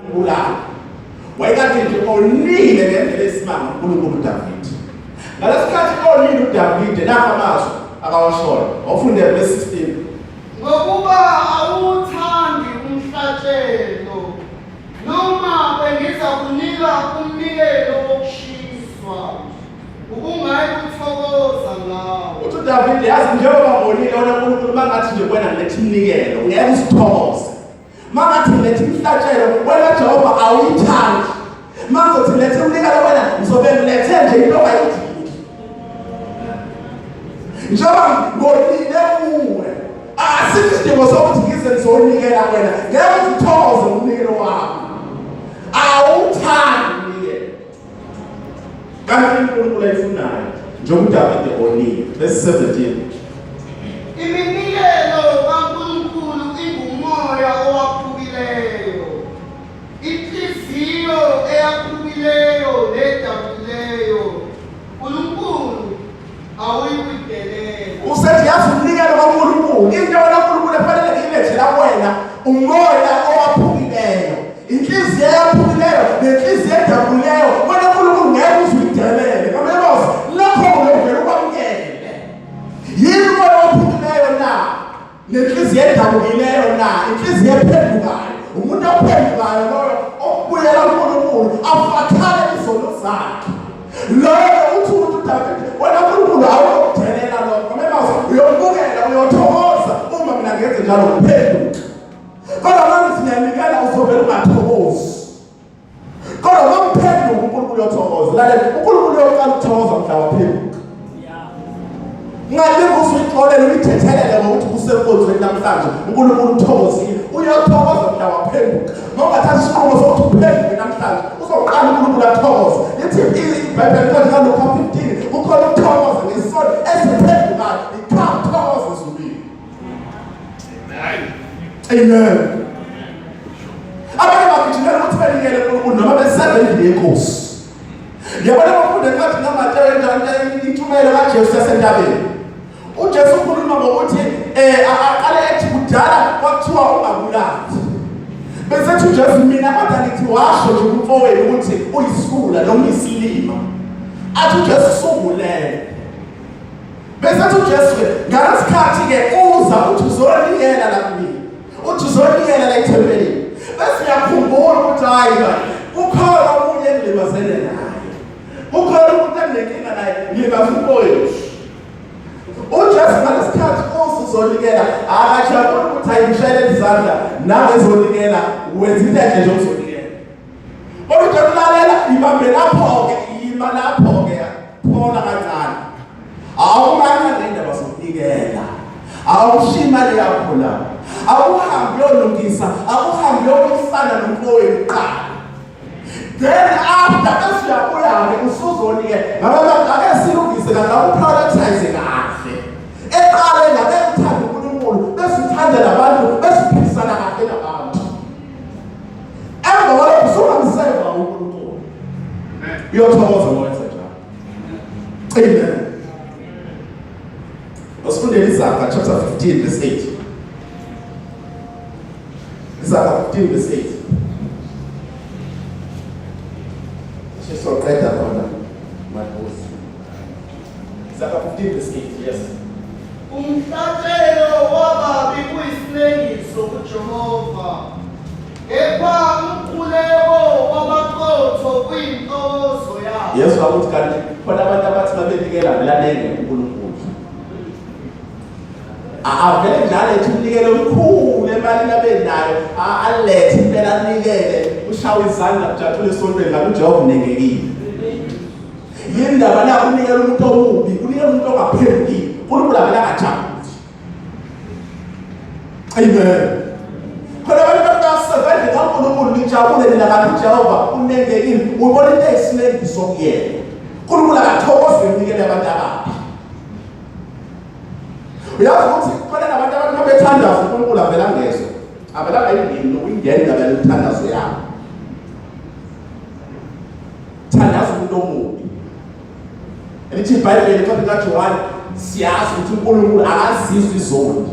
Ubulala. Wayekade nje onile ngendlela esimanga uNkulunkulu uDavide. Ngalesikhathi onile uDavide nakho amazwi akawashoyo. Awufunde verse 16. Ngokuba awuthandi umhlatshelo noma bengiza kunika umnikelo wokushiswa ubungayi kuthokoza ngawo. Uthi uDavide yazi njengoba ngonile wena uNkulunkulu mangathi nje kuwena ngiletha iminikelo ngeke usithokoze. Mangathi ngiletha imihlatshelo wena Jehova awuyithandi. Mangizothi ngilethe umnikelo wena ngizobe ngilethe nje into ongayidingi. Njengoba ngonile kuwe asikho isidingo sokuthi ngize ngizonikela wena ngeke uzithokoze ngomnikelo wami. Awuthandi umnikelo. Kanti uNkulunkulu ayifunayo njengoba uDavide onile. Verse 17. Iminikelo kaNkulunkulu ingumoya owaphukileyo, inhliziyo eyaphukileyo nedabukileyo, uNkulunkulu awuyikuyidelela. Usethi yazi umnikelo kaNkulunkulu, into wena uNkulunkulu efanele ngiyilethe la kuwena, umoya owaphukileyo. Inhliziyo eyaphukileyo nenhliziyo edabukileyo wena uNkulunkulu ngeke uze uyidelele. Ngamanye amazwi, lapho uyovela ukwamukele. Yini umoya owaphukileyo na? Nenhliziyo edabukileyo na? Inhliziyo ephendukayo. Umuntu ophendukayo loyo okubuyela kuNkulunkulu afathale izono zakhe. Loyo uthi umuntu uDavide wena uNkulunkulu awuyokudelela lokho. Ngamanye amazwi uyomukela uyothokoza uma mina ngenze njalo ngiphenduka. Kodwa manje siyanikela uzovela ungathokozi. Kodwa uma uphenduka uNkulunkulu uyothokoza. Lalela, uNkulunkulu uyoqala ukuthokoza mhla waphenduka. Ungalingi usuyixolele uyithethelele ngokuthi kusenkonzweni namhlanje uNkulunkulu uthokozile. Uyothokoza mhla waphenduka. Uma ungathatha isinqumo sokuthi uphenduke namhlanje uzoqala uNkulunkulu athokoze. Lithi iBhayibheli incwadi kaLuka 15 kukhona ukuthokoza ngesono esiphendukayo. Ikhaya ukuthokoza ezulwini. Amen. Abanye bagijimela ukuthi benikele uNkulunkulu noma besebe endlini yenkosi. Ngiyabona bafunda incwadi kaMateyu intshumayelo kaJesu yasentabeni. UJesu ukhuluma ngokuthi eh aqale ethi kudala kwakuthiwa ungabulali. Bese ethi uJesu mina kodwa ngithi washo nje kumfowenu ukuthi uyisula noma isilima. Athi uJesu sungulele. Bese ethi uJesu ke ngalesikhathi ke uza uthi uzonikela la kumina. Uthi uzonikela la ethempelini. Bese uyakhumbula ukuthi hayi ba kukhona omunye engilimazene naye. Kukhona umuntu enginenkinga naye ngilimaza umfowethu. UJesu ngalesikhathi uza uzonikela akajabuli ukuthi ayimshayele izandla nawe ezonikela wenza into enhle nje uzonikela. Kodwa uJesu ulalela ibambe lapho-ke yima lapho-ke phola kancane. Awumanga nendaba zokunikela. Awushiyi imali yakho la. Awuhambi uyolungisa, awuhambi uyobuyisana nomfowenu kuqala. Then after bese uyabuya-ke usuzonikela. Ngaba ake silungise kahle, awuprioritize kahle. Eqale ngabe uthanda uNkulunkulu, bese uthanda nabantu, bese uphilisana kahle nabantu. Emva kwalokho usungamseva uNkulunkulu. Uyothokoza ngowenza njalo. Amen. Asifundele iZaga chapter 15 verse 8. Izaga 15 verse 8. Sisoqeda khona madosi. Izaga 15 verse 8. Yes. Umhlatshelo wababi uyisinengiso kuJehova, kepha umkhuleko wabaqotho uyintokozo yakhe. Yezwa ukuthi kanti khona abantu abathi babenikela belanenge uNkulunkulu. Avele njalo ethi umnikelo omkhulu emalini abenayo alethe impela anikele ushawe izandla kujatshule esontweni ngabe uJehova unengekile. Yini ndaba na unikela umuntu omubi, unikela umuntu ongaphendukile. uNkulunkulu avele angajabuli. Amen. Khona abantu batasebenzela kaNkulunkulu nijabule nina kanti uJehova unengekile. Ubona into eyisinengiso kuyena. uNkulunkulu akathokozi ngeminikelo yabantu ababi. Uyazi ukuthi khona nabantu abantu babethandaza uNkulunkulu avela ngezwe. Avela ngayingeni nokuyingena indaba yomthandazo yabo. Thandaza umuntu omubi. Elithi iBhayibheli incwadi kaJohane siyazi ukuthi uNkulunkulu akazizwa izoni.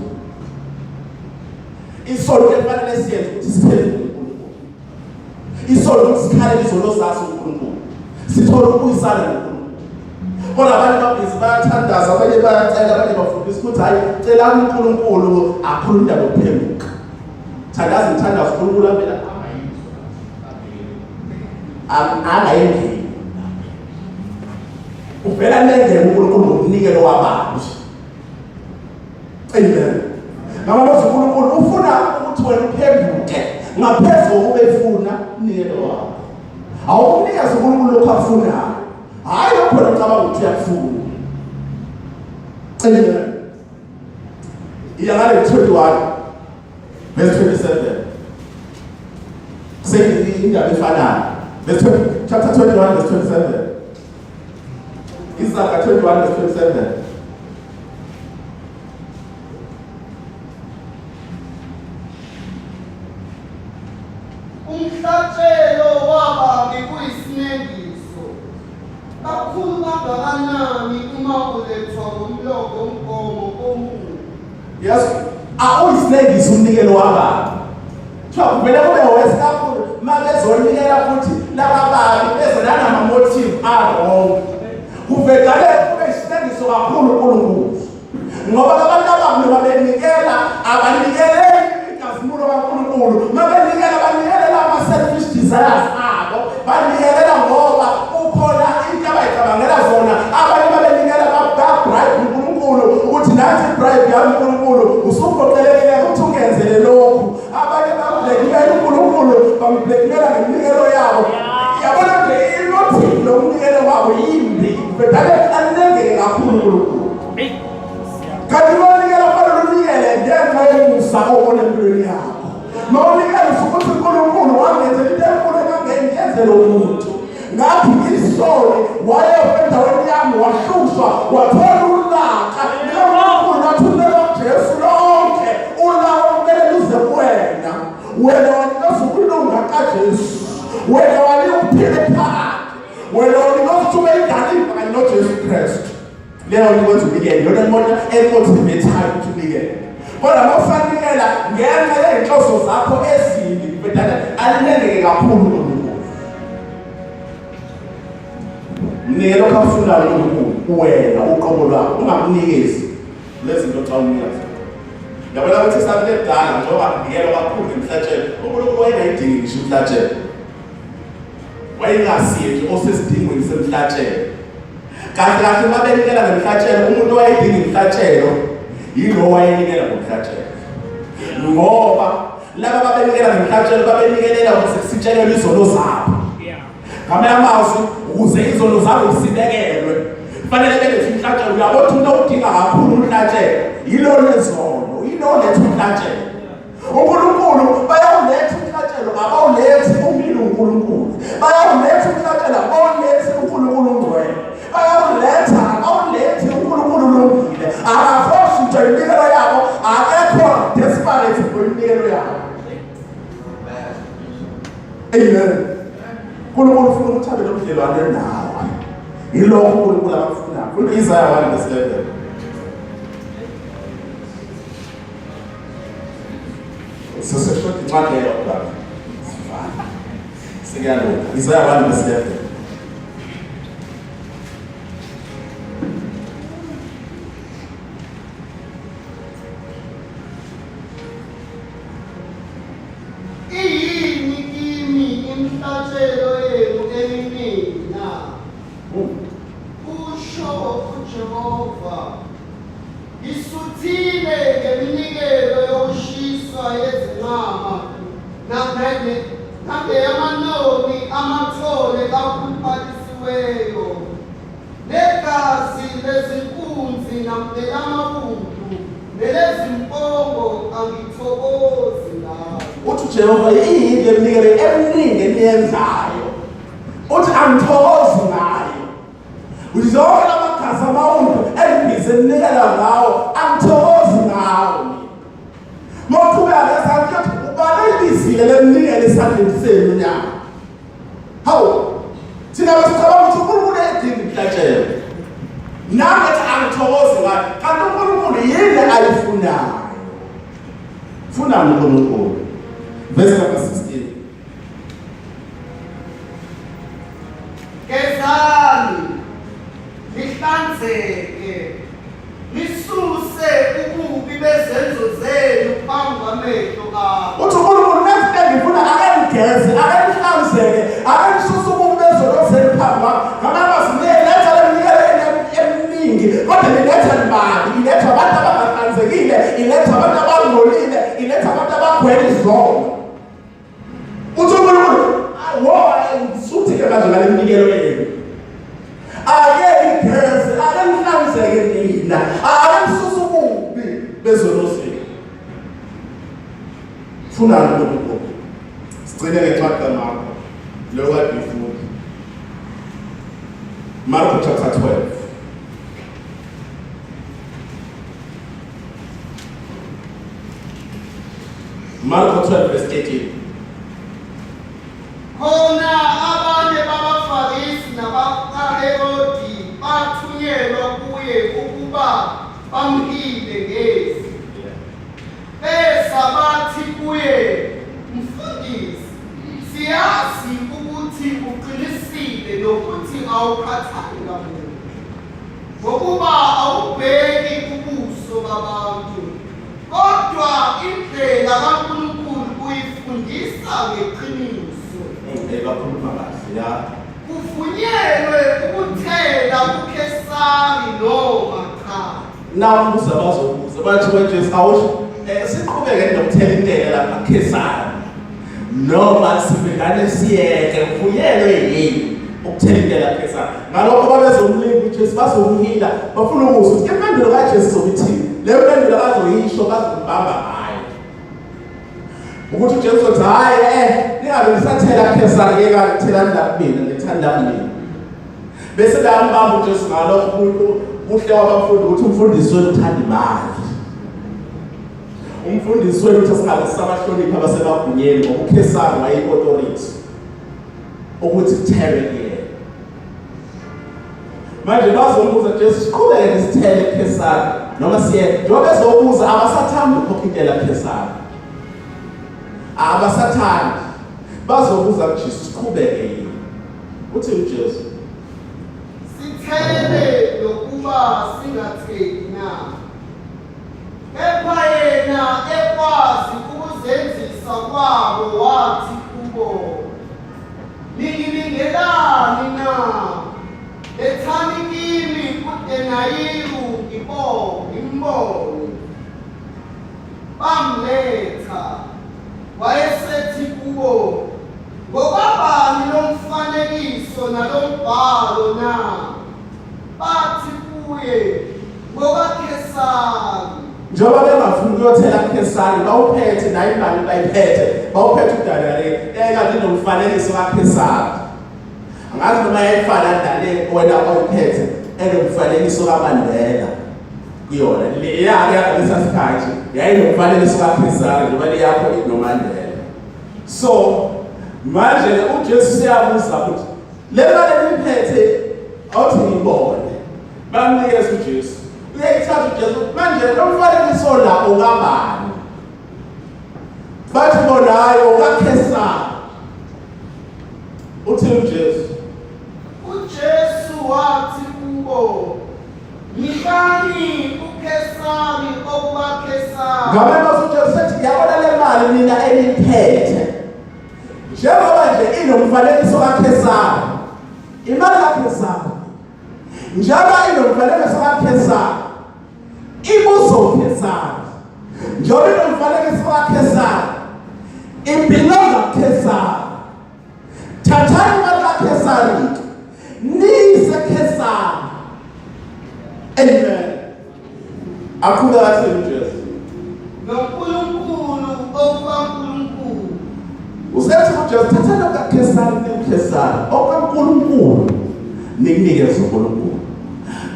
Isono ekufanele siyenze ukuthi siphenduke uNkulunkulu. Isono ukuthi sikhalele izono zaso uNkulunkulu. Sithola ukubuyisana noNkulunkulu. Kodwa abanye babhizi bayathandaza, abanye bayacela, abanye bafundisa ukuthi hayi cela uNkulunkulu akhulume indaba yokuphenduka. Thandaza imthandazo uNkulunkulu avela angayengeni. Uvela nengene uNkulunkulu ngomnikelo wabantu. Amen. Ngama bathi uNkulunkulu ufuna ukuthi wena uphenduke ngaphezu kokuba efuna umnikelo wakho. Awumnikeze uNkulunkulu lokho akufunayo. Hayi lokho wena ucabanga ukuthi uyakufuna. Amen. Iya ngale 21 verse 27. Seyindaba efanayo. Verse 20, chapter 21 verse 27. Izaga 21 verse 27. Umhlatshelo wababi kuyisinengiso. Kakhulu kangakanani uma ulethwa ngomlomo umgomo omubi. Yes, awuyisinengiso umnikelo wababi. Kuthiwa kumele kube worse kakhulu uma bezonikela futhi laba babi beze nanama-motive a-wrong. Kuvegane kube isinengiso kakhulu uNkulunkulu. Ngoba labantu ababi noma benikela abanikeleli inkazimulo kaNkulunkulu. Uma benikela banikelela ama-selfish desires abo, banikelela ngoba kukhona into abayicabangela zona. Abanye babenikela ba-bribe uNkulunkulu ukuthi nansi i-bribe yami uNkulunkulu usuphoqelekile ukuthi ungenzele lokhu. Abanye bamblackmail uNkulunkulu, bamblackmaila ngeminikelo yabo. Yabona nje i-motive lomnikelo wabo yimbi, bedale anengeke kakhulu uNkulunkulu. Kanti uma unikela kufanele unikele ngenxa yomusa obona empilweni yakho. Uma unikela usuke uthi uNkulunkulu wangenzela into enkulu engangenzela umuntu. Ngathi isoni wayefa endaweni yami wahlushwa wathola ulaka likaNkulunkulu lwathulelwa kuJesu lonke ulaka kumele luze kuwena. Wena wanikeza ukulunga kaJesu. Wena wanika ukuphila phakade. Wena wanika ukuthi ube ingane kanye noJesu Kristu. Leyo nto ikwenza unikele, iyona imoto emotivethayo ukuthi unikele. Kodwa uma usanikela ngenxa yey'nhloso zakho ezimbi, bedala alinengeke kakhulu uNkulunkulu. Mnike lokho akufunayo uNkulunkulu wena uqobo lwakho, ungamnikezi lezi zinto xa umnika zona. Yabona ukuthi isabile kudala njengoba kunikelwa kakhulu ngemhlatshelo, uNkulunkulu wayengayidingi ngisho imhlatshelo. Wayengasiye nje osesidingweni semhlatshelo. Kahle kahle uma benikela ngemhlatshelo, umuntu owayedinga imhlatshelo yilo wayenikela ngomhlatshelo. Ngoba laba babenikela ngemhlatshelo babenikelela ukuze kusitshelelwe izono zabo. Ngamanye amazwi ukuze izono zabo zisibekelwe kufanele belethe umhlatshelo. Uyabona ukuthi umuntu owudinga kakhulu umhlatshelo yilo lezono, yilo letha umhlatshelo. uNkulunkulu bayawuletha umhlatshelo abawulethi umlilo uNkulunkulu bayawuletha umhlatshelo abawulethi uNkulunkulu ungcwele bayawuletha abawulethi uNkulunkulu ulungile akakhosi nje iminikelo yabo akekho desperate ngeminikelo yabo. Amen. uNkulunkulu ufuna ukuthi abe nobudlelwane nawe. Yilokho uNkulunkulu akufunayo. Funda Isaya 1 verse 11. Seseshoda incwadi eyodwa. Sivale. Sekuyalunga. Isaya 1 verse 11. Iyini kimi imihlatshelo yenu eminingi na? Kusho uJehova. Ngisuthile ngeminikelo yokushiswa yezinqama nangeyamanoni amathole akhuluphalisiweyo, negazi lezinkunzi nelamawundlu nelezimpongo angithokozi ngalo. Uthi uJehova, yini le minikelo eminingi eniyenzayo? Uthi angithokozi ngayo. Uthi zonke lamagazi amawundlu engibhizi enikela ngawo angithokozi ngawo. Mawuqhubeka ngezandla uthi ubani oyibizile le minikelo esandleni senu na? Hawu, thina besicabanga ukuthi uNkulunkulu uyayidinga imihlatshelo. Nami ethi angithokozi ngayo. Kanti uNkulunkulu yini ayifunayo? Funa uNkulunkulu. Verse number 16. nihlanzeke, nisuse ububi bezenzo zenu phambi kwamehlo akho. Uthi uNkulunkulu nathi into engifuna ake nigeze, ake nihlanzeke, ake nisuse ububi bezono zenu phambi kwami. Ngamanye amazwi niletha le minikelo eminingi, kodwa niletha imali, iletha abantu abangahlanzekile, iletha abantu abangcolile, iletha abantu abagcwele izono. Uthi uNkulunkulu, wo ngisuthi ke manje ngale minikelo yenu. Ake nigeze, ake nihlanzeke nina, ake nisuse ububi bezono zenu. Funani uNkulunkulu. Sigcine ngencwadi kaMarko leyo kade uyifunda. Marko chapter 12. Marko 12 verse 13. Khona abanye babaFarisi nabakaHerodi bathunyelwa kuye ukuba bamhile ngezi. Beza bathi kuye, Mfundisi, siyazi ukuthi uqinisile nokuthi awukhathali ngamuntu, ngokuba awubheki ubuso babantu, Kodwa indlela kaNkulunkulu uyifundisa ngeqiniso. Eh bakhuluma kahle ya. Kuvunyelwe ukuthela kuKhesari noma cha. Nakubuza bazobuza bathi weJesu awusho eh siqhubeke nokuthela intela lapha kuKhesari. Noma sivele siyeke kuvunyelwe yini ukuthela intela kuKhesari. Ngalokho babezomlinga uJesu bazomhila bafuna ukuzwa ukuthi impendulo kaJesu izobe ithini. Le mpendulo azoyisho bazombamba ngayo. Ukuthi uJesu uthi hayi ningabe nisathela kuKhesari yekani thelani la kumina nithanda la kumina. Bese bayambamba uJesu ngalokho kuhle kwabafundi ukuthi umfundisi wenu uthanda imali. Umfundisi wenu uthi singabe sisabahlonipha abasemagunyeni ngoba uKhesari wayeyi-authority ukuthi kuthelwe kuyena. Manje bazombuza Jesu siqhubeke nesithele kuKhesari noma siye njengoba bezobuza abasathandi ukukhokha intela kuKhesari. Abasathandi bazobuza kuJesu siqhubeke yini? Uthi uJesu Sithele nokuba singatheli na? Kepha yena ekwazi ukuzenzisa kwabo wathi kubo, Ningilingelani na? Lethani kimi udenayiru ngimbone. Bamletha. Wayesethi kubo, Ngokabani lo mfanekiso nalo mbhalo na? Bathi kuye, NgokaKhesari. Njengoba bengafuni ukuyothela kuKhesari, bawuphethe nayo imali bayiphethe, bawuphethe uDaniyeli, yayikade inomfanekiso kaKhesari. Angazi noma yayifana nale wena oyiphethe enomfanekiso kaMandela kuyona. Leyake yangalesa sikhathi yayinomfanekiso kaKhesari njengoba leyakho inoMandela. So manje uJesu useyabuza ukuthi le mali eniphethe awuthi ngiyibone. Bamnikeza uJesu. Uyayithatha uJesu manje lo mfanekiso la okabani? Bathi bona hayi okaKhesari. Uthi uJesu UJesu wathi kubo, Nikani uKhesari okukaKhesari. Ngabe uJesu ethi yabona le mali nina eniphethe. Njengoba nje inomfanekiso kaKhesari. Imali kaKhesari. Njengoba inomfanekiso kaKhesari. Ibuzo uKhesari. Njengoba inomfanekiso kaKhesari. Ibhilonga kuKhesari. Thathani imali kaKhesari niyise Khesari. Amen. Aqhubeka athi uJesu. NoNkulunkulu okukaNkulunkulu. Usethi uJesu thathani okaKhesari nikuKhesari, okaNkulunkulu nikunikeze uNkulunkulu.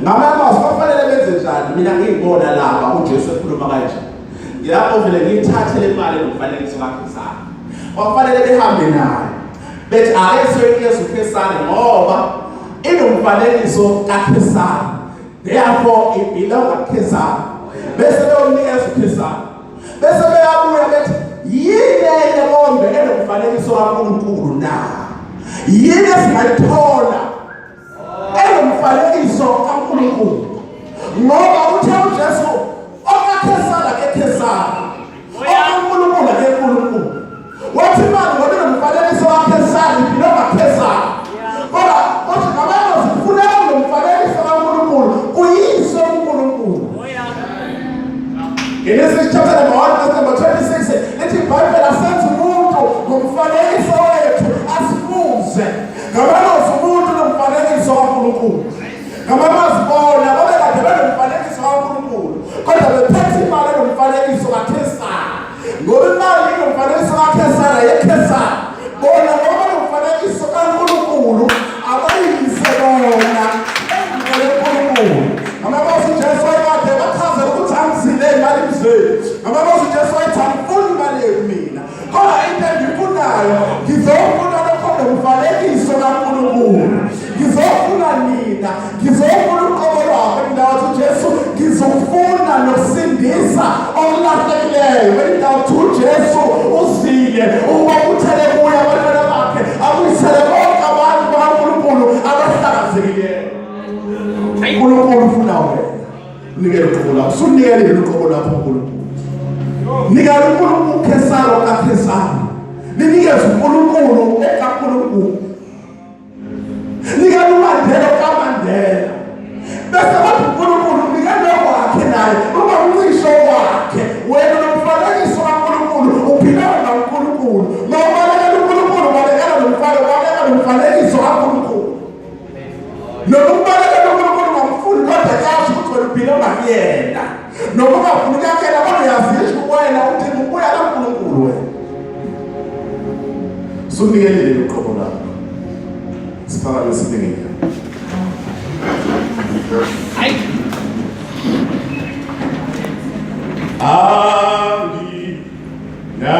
Ngamanye amazwi bafanele benze njani? Mina ngiyibona laba uJesu ekhuluma kanje. Ngilapho vele ngiyithathe le mali nomfanekiso kaKhesari. Kwakufanele behambe nayo. Bethi ake siyoyinikeza uKhesari ngoba inomfanekiso kaKhesari. Therefore it belongs to Khesari. Bese beyomnikeza uKhesari. Bese beyabuya bethi yini enye kombe enomfanekiso kaNkulunkulu na? Yini esingayithola enomfanekiso kaNkulunkulu? Mina ngizofuna uqobo lwakho indawo athi uJesu ngizofuna nokusindisa okulahlekileyo. Indawo athi uJesu uzile ukuba uthele kuye abantwana bakhe, abuyisele bonke abantu bakaNkulunkulu abahlakazekileyo. uNkulunkulu ufuna wena unikele uqobo lakho. Usunikelile uqobo lakho uNkulunkulu. Nikela uNkulunkulu uKhesari okaKhesari, ninikeze uNkulunkulu ekaNkulunkulu. Nikela uMandela okaMandela, bese kodwa uNkulunkulu unikela okwakhe naye, ungamncisho wakhe. Wena nomfanekiso kaNkulunkulu, uphila noNkulunkulu. Mawubalekela uNkulunkulu, ubalekela nomfanekiso, ubalekela nomfanekiso kaNkulunkulu. Noma ukubalekela uNkulunkulu ngamfuni, kodwa kuyasho ukuthi wena uphila ongakuyena. Noma ungafuni ukuyakhela, kodwa uyazisho wena ukuthi ubuya kaNkulunkulu wena. Sunikelile uqobo lakho. Siphakame sibingelele. Hayi. Angi na